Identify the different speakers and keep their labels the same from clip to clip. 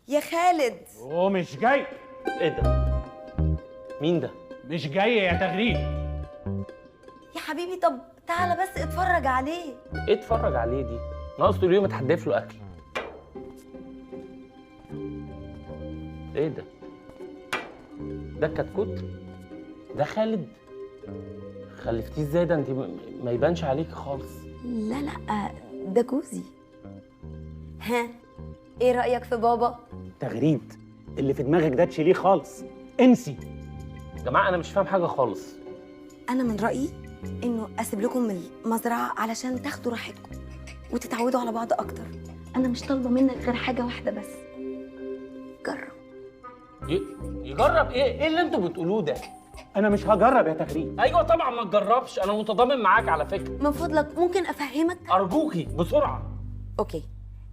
Speaker 1: يا خالد.
Speaker 2: ومش جاي.
Speaker 3: ايه ده؟ مين ده؟
Speaker 2: مش جاي يا تغريد.
Speaker 1: يا حبيبي طب تعالى بس اتفرج عليه.
Speaker 3: ايه اتفرج عليه دي؟ ناقص طول اليوم اتحدف له اكل. ايه ده؟ ده الكتكوت؟ ده خالد؟ خلفتيه ازاي ده؟ انت ما يبانش عليكي خالص.
Speaker 1: لا لا ده جوزي. ها ايه رأيك في بابا؟
Speaker 2: تغريد اللي في دماغك ده تشيليه خالص، انسي.
Speaker 3: يا جماعة أنا مش فاهم حاجة خالص.
Speaker 1: أنا من رأيي إنه أسيب لكم المزرعة علشان تاخدوا راحتكم وتتعودوا على بعض أكتر. أنا مش طالبة منك غير حاجة واحدة بس، جرب.
Speaker 3: يجرب إيه؟ إيه اللي أنتوا بتقولوه ده؟
Speaker 2: أنا مش هجرب يا تغريد.
Speaker 3: أيوه طبعًا ما تجربش، أنا متضامن معاك على فكرة.
Speaker 1: من فضلك ممكن أفهمك؟
Speaker 3: أرجوكي بسرعة.
Speaker 1: okay،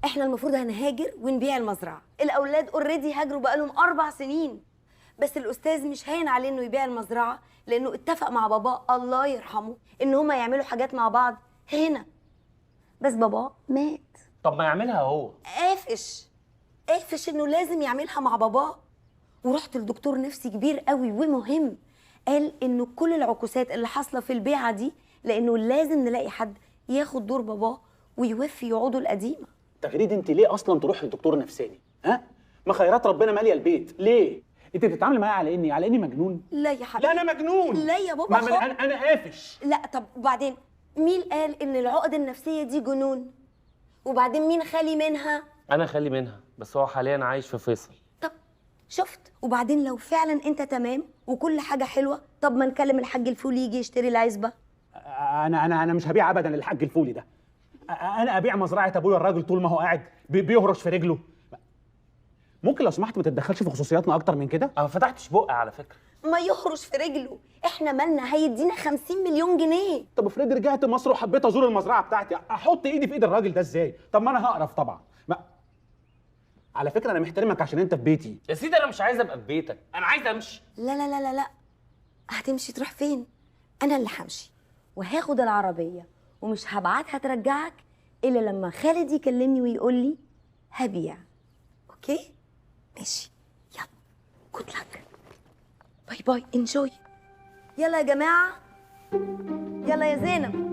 Speaker 1: إحنا المفروض هنهاجر ونبيع المزرعة. الأولاد already هاجروا بقالهم 4 سنين، بس الأستاذ مش هين عليه إنه يبيع المزرعة لأنه اتفق مع باباه الله يرحمه إن هما يعملوا حاجات مع بعض هنا، بس باباه مات.
Speaker 3: طب ما يعملها هو.
Speaker 1: قافش قافش إنه لازم يعملها مع باباه. ورحت لدكتور نفسي كبير قوي ومهم، قال إنه كل العكوسات اللي حاصلة في البيعة دي لأنه لازم نلاقي حد ياخد دور باباه ويوفي وعوده القديمة.
Speaker 2: تغريد انت ليه اصلا تروح لدكتور نفساني؟ ها؟ ما خيرات ربنا ماليه البيت، ليه؟ انت بتتعاملي معايا على اني على اني مجنون؟
Speaker 1: لا يا حبيبي.
Speaker 2: لا انا مجنون.
Speaker 1: لا يا بابا خالص.
Speaker 2: انا قافش.
Speaker 1: لا طب وبعدين مين قال ان العقد النفسية دي جنون؟ وبعدين مين خالي منها؟
Speaker 3: انا خالي منها، بس هو حاليا عايش في فيصل.
Speaker 1: طب شفت؟ وبعدين لو فعلا انت تمام وكل حاجة حلوة، طب ما نكلم الحاج الفولي يجي يشتري العزبة.
Speaker 2: انا انا انا مش هبيع ابدا للحاج الفولي ده. انا ابيع مزرعة ابويا الراجل طول ما هو قاعد بيهرش في رجله. ممكن لو سمحت ما تتدخلش في خصوصياتنا اكتر من كده؟
Speaker 3: انا ما فتحتش بقي على فكرة.
Speaker 1: ما يهرش في رجله، احنا مالنا؟ هيدينا 50 مليون جنيه.
Speaker 2: طب افرض رجعت مصر وحبيت ازور المزرعة بتاعتي، احط ايدي في ايد الراجل ده ازاي؟ طب ما انا هقرف طبعا. ما... على فكرة انا محترمك عشان انت في بيتي.
Speaker 3: يا سيدي انا مش عايز ابقى في بيتك، انا عايز امشي.
Speaker 1: لا لا لا لا لا، هتمشي تروح فين؟ انا اللي همشي وهاخد العربية ومش هبعتها ترجعك الا لما خالد يكلمني ويقول لي هبيع. okay؟ ماشي، يلا good luck، bye bye، enjoy. يلا يا جماعة، يلا يا زينب.